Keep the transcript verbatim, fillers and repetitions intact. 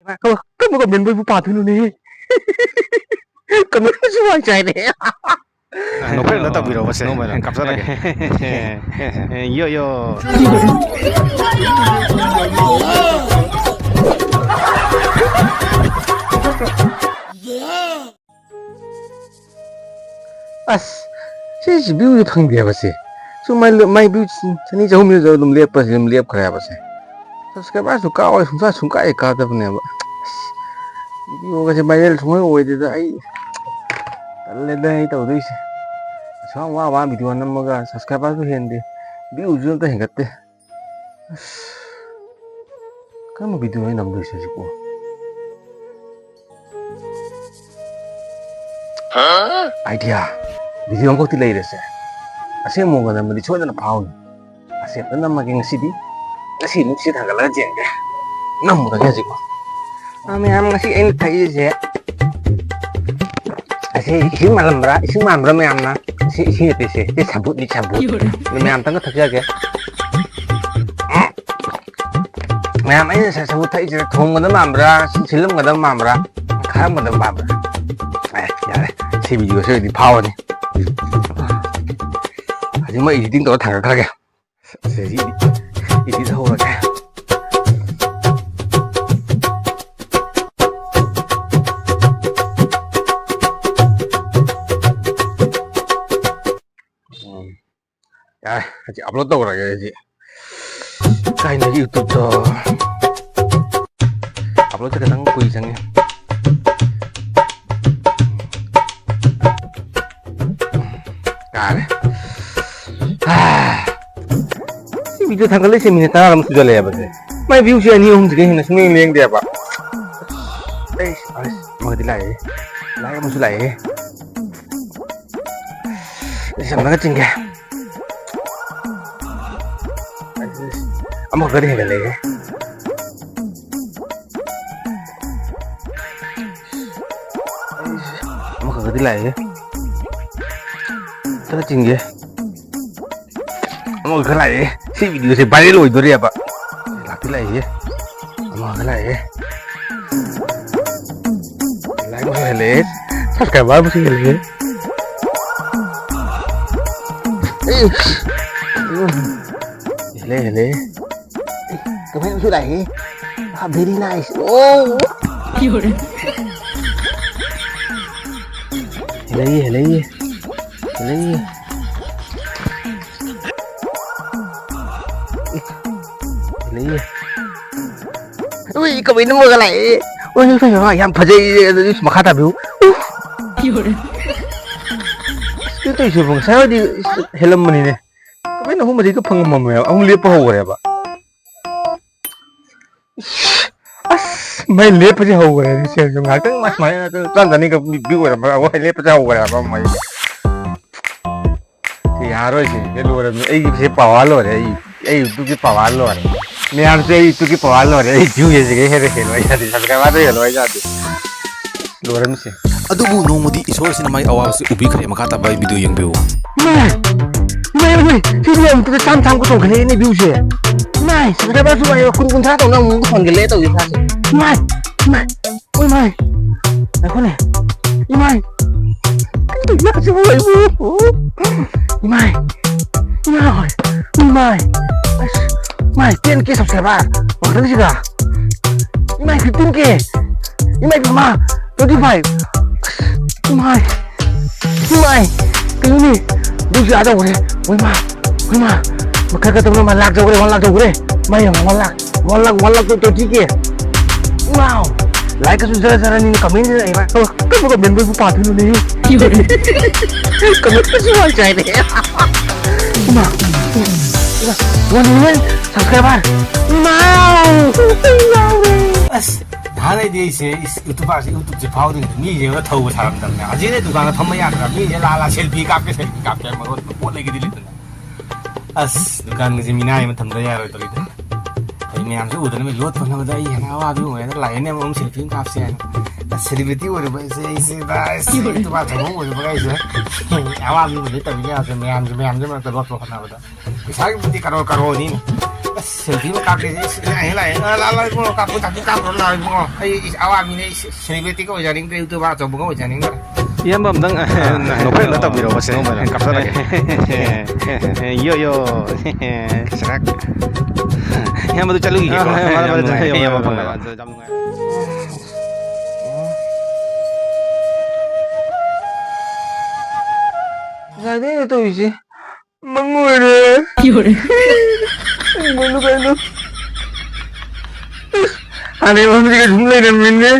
ꯉꯥꯏꯈꯣ, ꯀꯔꯝꯕ comment ꯕꯨ ꯑꯩꯕꯨ ꯄꯥꯗꯣꯏꯅꯣꯅꯦ? Comment ꯁꯨ ꯋꯥꯏ ꯆꯥꯏꯔꯦ꯫ ꯅꯣꯛꯐꯦꯠ ꯑꯝꯇ ꯇꯧꯕꯤꯔꯛꯑꯣ, ꯃꯁꯦ꯫ ꯅꯣꯡꯃ ꯀꯥꯞꯆꯔꯒꯦ꯫ ꯌꯣ, ꯌꯣ꯫ ꯑꯁ, ꯁꯤꯁꯤ view ꯁꯦ ꯐꯪꯗꯦꯕ ꯁꯦ꯫ ꯁꯨꯝ ꯃꯥꯏ, ꯃꯥꯏ view ꯆꯅꯤ ꯆꯍꯨꯝ ꯌꯧꯔ ꯑꯗꯨꯝ ꯂꯦꯞꯄꯁꯤ ꯑꯗꯨꯝ ꯂꯦꯞꯈ꯭ꯔꯦꯕ ꯁꯦ꯫ Subscriber ꯁꯨ ꯀꯥꯎ ꯁꯨꯡꯀꯥ, ꯁꯨꯡꯀꯥ ꯍꯦꯛ ꯀꯥꯗꯕꯅꯦꯕ꯫ ꯑꯁ, video ꯒꯁꯦ viral ꯁꯨꯡꯑꯣꯏ ꯑꯣꯏꯗꯦꯗ꯫ ꯑꯩ ꯇꯜꯂꯦꯗ ꯑꯩ ꯇꯧꯗꯣꯏꯁꯦ꯫ ꯑꯁꯨꯛ ꯌꯥꯝ ꯋꯥ ꯋꯥ video ꯅꯝꯃꯒ subscriber ꯁꯨ ꯍꯦꯟꯗꯦ, view ꯁꯨ ꯑꯝꯇ ꯍꯦꯟꯒꯠꯇꯦ꯫ ꯑꯁ, ꯀꯔꯝꯕ video ꯅꯣ ꯑꯩ ꯅꯝꯗꯣꯏꯁꯦ ꯍꯧꯖꯤꯛꯄꯨ? Idea! Video ꯑꯃꯈꯛꯇꯤ ꯂꯩꯔꯦꯁꯦ꯫ ꯑꯁꯦꯡꯕ ꯃꯑꯣꯡꯗ ꯅꯝꯃꯗꯤ ꯁꯣꯏꯗꯅ ꯐꯥꯎꯅꯤ꯫ ꯑꯁꯦꯡꯕ ꯅꯝꯃꯒꯦ ꯉꯁꯤꯗꯤ꯫ ꯉꯁꯤ ꯅꯨꯡꯁꯤꯠ ꯊꯥꯡꯒꯠꯂꯒ ꯆꯦꯟꯒꯦ꯫ ꯅꯝꯃꯨꯔꯒꯦ ꯍꯧꯖꯤꯛꯃꯛ꯫ ꯑ, ꯃꯌꯥꯝ, ꯉꯁꯤ ꯑꯩꯅ ꯊꯛꯏꯁꯦ, ꯑꯁꯤ ꯏꯁꯤꯡ ꯃꯥꯜꯂꯝꯕ꯭ꯔꯥ? ꯏꯁꯤꯡ ꯃꯥꯟꯕ꯭ꯔꯥ ꯃꯌꯥꯝꯅ? ꯁꯤ ꯏꯁꯤꯡ ꯅꯠꯇꯦ, ꯁꯦ, ꯁꯤ ꯁꯥꯕꯨꯠꯅꯤ, ꯁꯥꯕꯨꯠ꯫ ꯑꯗꯨ ꯃꯌꯥꯝ ꯑꯝꯇꯪꯒ ꯊꯛꯆꯒꯦ꯫ ꯃꯌꯥꯝ, ꯑꯩꯅ ꯉꯁꯥꯏ ꯁꯥꯕꯨꯠ ꯊꯛꯏꯁꯦ ꯊꯣꯝꯒꯗꯕ ꯃꯥꯟꯕ꯭ꯔꯥ, ꯁꯤꯜꯂꯝꯒꯗꯕ ꯃꯥꯟꯕ꯭ꯔꯥ, ꯈꯥꯔꯝꯒꯗꯕ ꯃꯥꯟꯕ꯭ꯔꯥ? ꯑꯦ, ꯌꯥꯔꯦ, ꯁꯤ video ꯁꯤ ꯑꯣꯏꯗꯤ ꯐꯥꯎꯔꯅꯤ꯫ ꯍꯧꯖꯤꯛ ꯃꯣꯏ editing ꯇꯧꯔ ꯊꯥꯡꯒꯠꯈ꯭ꯔꯒꯦ꯫ ꯁꯤ edit ꯍꯧꯔꯒꯦ꯫ ꯎꯝ꯫ ꯌꯥꯔꯦ, ꯍꯧꯖꯤꯛ upload ꯇꯧꯔꯒꯦ ꯍꯧꯖꯤꯛ꯫ ꯀꯥꯏꯅ YouTube ꯇꯣ upload ꯁꯦ ꯈꯤꯇꯪ ꯀꯨꯏ ꯆꯪꯉꯦ꯫ ꯌꯥꯔꯦ꯫ ꯁꯤ video ꯊꯥꯡꯒꯠꯂꯛꯏꯁꯦ minute ꯇꯔꯥ ꯑꯃ ꯁꯨꯖꯜꯂꯛꯑꯦꯕ ꯁꯦ꯫ ꯃꯥꯏ view ꯁꯦ ꯑꯅꯤ ꯑꯍꯨꯝꯁꯤꯗꯩ ꯍꯦꯟꯅ ꯁꯨꯡꯂꯦꯡ ꯂꯦꯡꯗꯦꯕ꯫ ꯑꯩꯁ, ꯑꯁ, ꯑꯃꯗꯤ ꯂꯥꯛꯑꯦ꯫ Like ꯑꯃꯁꯨ ꯂꯥꯛꯑꯦ꯫ ꯑꯩ ꯁꯝꯅꯒ ꯆꯤꯡꯒꯦ꯫ ꯑꯃꯈꯛꯇꯗꯤ ꯍꯦꯟꯒꯠꯂꯛꯑꯦ꯫ ꯑꯃꯈꯛꯇꯗꯤ ꯂꯥꯛꯑꯦ꯫ ꯈꯔ ꯆꯤꯡꯒꯦ꯫ ꯑꯃꯈꯛ ꯂꯥꯛꯑꯦ꯫ ꯁꯤ video ꯁꯦ viral ꯑꯣꯏꯗꯣꯔꯤꯑꯕ꯫ ꯂꯥꯛꯇꯤ ꯂꯥꯛꯑꯦ꯫ ꯑꯃꯈꯛ ꯂꯥꯛꯑꯦ꯫ Like ꯑꯃꯁꯨ ꯍꯦꯜꯂꯛꯑꯦ, subscriber ꯑꯃꯁꯨ ꯍꯦꯜꯂꯛꯑꯦ꯫ ꯑꯦ, ꯍꯦꯜꯂꯛꯑꯦ, ꯍꯦꯜꯂꯛꯑꯦ꯫ ꯀꯃꯦꯟ ꯑꯃꯁꯨ ꯂꯥꯛꯑꯦ꯫ ꯑꯥ, very nice꯫ ꯑꯣ꯫ ꯍꯦꯜꯂꯛꯑꯦ, ꯍꯦꯜꯂꯛꯑꯦ꯫ ꯍꯦꯜꯂꯛꯑꯦ꯫ ꯍꯦꯜꯂꯛꯑꯦ꯫ ꯎꯏ, ꯀꯃꯦꯟ ꯑꯃꯒ ꯂꯥꯛꯑꯦ꯫ ꯎꯏ, ꯎꯏ, ꯎꯏ, ꯌꯥꯝ ꯐꯖꯩ꯫ ꯑꯗꯨꯗꯤ ꯃꯈꯥ ꯇꯥꯕꯤꯌꯨ꯫ ꯎꯐ꯫ ꯁꯤ ꯇꯧꯏꯁꯤꯕꯨ ꯉꯁꯥꯏ ꯋꯥꯏꯗꯤ ꯍꯦꯜꯂꯝꯕꯅꯤꯅꯦ꯫ ꯀꯃꯦꯟ ꯑꯍꯨꯝ ꯃꯔꯤꯒ ꯐꯪꯉꯝꯃꯝꯃꯦꯕ꯫ ꯑꯃꯨꯛ ꯂꯦꯞꯄ ꯍꯧꯈ꯭ꯔꯦꯕ꯫ ꯑꯁ, ꯃꯩ ꯂꯦꯞꯄꯁꯦ ꯍꯧꯈ꯭ꯔꯦ꯫ ꯁꯦꯜꯁꯨ ꯉꯥꯏꯍꯥꯛꯇꯪ ꯁꯨꯃꯥꯏꯅ ꯆꯥꯝ ꯆꯅꯤꯒ view ꯑꯣꯏꯔꯝꯃꯒ ꯑꯃꯨꯛ ꯂꯦꯞꯄꯁꯦ ꯍꯧꯈ꯭ꯔꯦꯕ ꯃꯩꯁꯦ꯫ ꯁꯤ ꯌꯥꯔꯣꯏ, ꯁꯤ ꯂꯣꯏꯔꯕꯅꯤ꯫ ꯑꯩꯒꯤꯁꯦ power ꯂꯣꯏꯔꯦ꯫ ꯑꯩ, ꯑꯩ YouTubeꯀꯤ power ꯂꯣꯏꯔꯦ꯫ ꯃꯌꯥꯝꯁꯦ ꯑꯩ YouTubeꯀꯤ power ꯂꯣꯏꯔꯦ꯫ ꯑꯩ view ꯌꯦꯡꯁꯤꯒꯦ ꯍꯦꯟꯅ ꯍꯦꯜꯂꯣꯏ ꯌꯥꯗꯦ, subscriberꯗ ꯍꯦꯜꯂꯣꯏ ꯌꯥꯗꯦ꯫ ꯂꯣꯏꯔꯝꯃꯤꯁꯦ꯫ ꯑꯗꯨꯕꯨ ꯅꯣꯡꯃꯗꯤ ꯏꯁꯣꯔꯁꯤꯅ ꯃꯥꯒꯤ ꯑꯋꯥꯕꯁꯤ ꯎꯕꯤꯈ꯭ꯔꯦ꯫ ꯃꯈꯥ ꯇꯥꯕ ꯑꯩ video ꯌꯦꯡꯕꯤꯌꯨ꯫ ꯏꯃꯥꯏ! ꯏꯃꯥꯏ, ꯏꯃꯥꯏ! ꯁꯤ ꯃꯌꯥꯝꯁꯤꯗ ꯆꯥꯝ ꯆꯥꯝ ꯆꯣꯡꯈꯠꯂꯛꯑꯦꯅꯦ viewꯁꯦ꯫ ꯏꯃꯥꯏ! Subscriberꯁꯨ ꯀꯨꯟ ꯀꯨꯟꯊ꯭ꯔꯥ ꯇꯧꯅ ꯑꯃꯨꯛ ꯍꯟꯒꯠꯂꯛꯑꯦ ꯇꯧꯔꯤꯁꯦ ꯏꯁꯥꯁꯦ꯫ ꯏꯃꯥꯏ! ꯏꯃꯥꯏ! ꯍꯣꯏ ꯃꯥꯏ! ꯉꯥꯏꯈꯣꯅꯦ꯫ ꯏꯃꯥꯏ! ꯀꯩꯅꯣ ꯁꯤꯕꯨ ꯑꯩꯕꯨ? ꯏꯃꯥꯏ! ꯏꯃꯥꯏ! ꯏꯃꯥꯏ! ꯑꯁ! ꯏꯃꯥꯏ! ten K subscriber! ꯋꯥꯈꯜꯁꯤꯒ! ꯏꯃꯥꯏ! fifteen K! ꯏꯃꯥꯏ ꯄꯦꯝꯃ! Twenty five! ꯑꯁ! ꯏꯃꯥꯏ! ꯏꯃꯥꯏ! ꯀꯩꯅꯣꯅꯦ? ꯑꯗꯨꯁꯨ ꯑꯥ ꯌꯧꯈ꯭ꯔꯦ! ꯍꯣꯏ ꯃꯥ! ꯍꯣꯏ ꯃꯥ! ꯃꯈꯜ ꯈꯛꯇ ꯃꯥ ꯂꯥꯛ ꯌꯧꯈ꯭ꯔꯦ! One lakh ꯌꯧꯈ꯭ꯔꯦ! ꯃꯥꯏ ꯌꯦꯡꯉꯣ! One lakh! One lakh, one lakh twenty K꯫ Wow! Like ꯀꯁꯨ ꯖꯔ ꯖꯔꯅꯤꯅ comment ꯁꯤꯅ ꯑꯩ ꯀꯔꯝꯕ comment ꯕꯨ ꯄꯥꯗꯣꯏꯅꯣꯅꯦ? Comment ꯀꯁꯨ ꯌꯥꯝ ꯆꯥꯏꯅꯦ꯫ ꯏꯃꯥ! ꯏꯃꯥ! One million subscriber! ꯏꯃꯥꯎ! ꯉꯥꯎꯔꯦ! ꯑꯁ, ꯅꯍꯥꯟ ꯑꯩꯗꯤ ꯑꯩꯁꯦ, ꯏꯁ, YouTuberꯁꯦ, YouTubeꯁꯦ ꯐꯥꯎꯗ꯭ꯔꯤꯉꯩꯗ ꯃꯤꯁꯦ ꯑꯃ ꯊꯧꯕ ꯁꯥꯔꯝꯗꯕꯅꯦ꯫ ꯍꯧꯖꯤꯛꯅ ꯗꯨꯀꯥꯟꯗ ꯐꯝꯕ ꯌꯥꯗ꯭ꯔꯥ? ꯃꯤꯁꯦ ꯂꯥ ꯂꯥ selfie ꯀꯥꯞꯀꯦ, selfie ꯀꯥꯞꯀꯦ ꯃꯔꯣꯟ ꯄꯣꯠ ꯂꯩꯒꯤꯗꯤ ꯂꯩꯇꯅ꯫ ꯑꯁ, ꯗꯨꯀꯥꯟꯒꯁꯦ ꯃꯤꯅꯥꯏ ꯑꯃ ꯊꯝꯗ ꯌꯥꯔꯣꯏꯗꯧꯔꯤꯗ꯫ ꯑꯩ ꯃꯌꯥꯝꯁꯦ ꯎꯗꯅꯕ ꯂꯣꯠ ꯐꯅꯕꯗ ꯑꯩ ꯍꯦꯟꯅ ꯑꯋꯥꯕꯤ ꯑꯣꯏꯔꯦꯅ ꯂꯥꯛꯑꯦꯅꯦ, ꯑꯃꯨꯛ selfie ꯑꯃ ꯀꯥꯞꯁꯦ ꯍꯥꯏꯅ꯫ ꯑꯁ, celebrity ꯑꯣꯏꯔꯨꯕ ꯑꯩꯁꯦ, ꯑꯩꯁꯦ, ꯑꯁ, YouTuber ꯑꯆꯧꯕ ꯑꯃ ꯑꯣꯏꯔꯨꯕꯒ ꯑꯩꯁꯦ ꯑꯋꯥꯕꯤ ꯑꯣꯏꯔꯦ ꯇꯧꯔꯤ ꯃꯌꯥꯝꯁꯦ, ꯃꯌꯥꯝꯁꯦ, ꯃꯌꯥꯝꯁꯦ ꯃꯔꯛꯇ ꯂꯣꯠꯄ ꯍꯣꯠꯅꯕꯗ꯫ ꯄꯩꯁꯥꯒꯤꯕꯨꯗꯤ ꯀꯔꯣꯔ ꯀꯔꯣꯔꯅꯤꯅꯦ꯫ ꯑꯁ, ꯁꯦꯜꯐꯤ ꯑꯃ ꯀꯥꯞꯀꯦ꯫ ꯏꯁ, ꯂꯥꯛꯑꯦ, ꯂꯥꯛꯑꯦ꯫ ꯑ, ꯂꯥꯛꯑꯣ, ꯂꯥꯛꯑꯣ, ꯏꯕꯨꯡꯉꯣ, ꯀꯥꯞꯄꯨ, ꯀꯥꯞꯄꯨ, ꯀꯥꯞꯄꯨꯔꯣ, ꯂꯥꯛꯑꯣ, ꯏꯕꯨꯡꯉꯣ꯫ ꯑꯩ, ꯏꯁ, ꯑꯋꯥ ꯃꯤꯅꯦ, ꯏꯁ, ꯁꯦꯂꯤꯕ꯭ꯔꯤꯇꯤꯒ ꯑꯣꯏꯖꯅꯤꯡꯗ꯭ꯔꯦ, ꯌꯨꯇ꯭ꯌꯨꯕꯔ ꯑꯆꯧꯕꯒ ꯑꯣꯏꯖꯅꯤꯡꯗ꯭ꯔꯦ꯫ ꯏꯌꯥꯝꯕ ꯑꯝꯇꯪ, ꯑ, ꯅꯣꯛꯐꯦꯠ ꯑꯝꯇ ꯇꯧꯕꯤꯔꯛꯑꯣ, ꯃꯁꯦ꯫ ꯅꯣꯡꯃꯗ ꯀꯥꯞꯊꯠꯂꯒꯦ꯫ ꯌꯣ, ꯌꯣ꯫ ꯁꯔꯥꯛ꯫ ꯏꯌꯥꯝꯕꯗꯨ ꯆꯠꯂꯨꯈꯤꯒꯦꯀꯣ꯫ ꯑ, ꯃꯥꯅꯦ, ꯃꯥꯅꯦ, ꯌꯥꯝ ꯅꯨꯡꯉꯥꯏ꯫ ꯆꯠꯂꯨꯈꯤꯒꯦ, ꯏꯌꯥꯝꯕ ꯃꯥꯅꯦ, ꯐꯪꯅꯕ꯫ ꯃꯥꯅꯦ꯫ ꯌꯥꯝ ꯅꯨꯡꯉꯥꯏ꯫ ꯉꯁꯥꯏꯗꯩꯅꯦ ꯇꯧꯔꯤꯁꯦ꯫ ꯃꯪ ꯑꯣꯏꯔꯦ꯫ ꯀꯩꯅꯣ, ꯀꯩꯅꯣ? ꯍꯥꯟꯅꯩ ꯃꯐꯝꯁꯤꯗ ꯁꯨꯝ ꯂꯩꯔꯝꯃꯤꯅꯦ꯫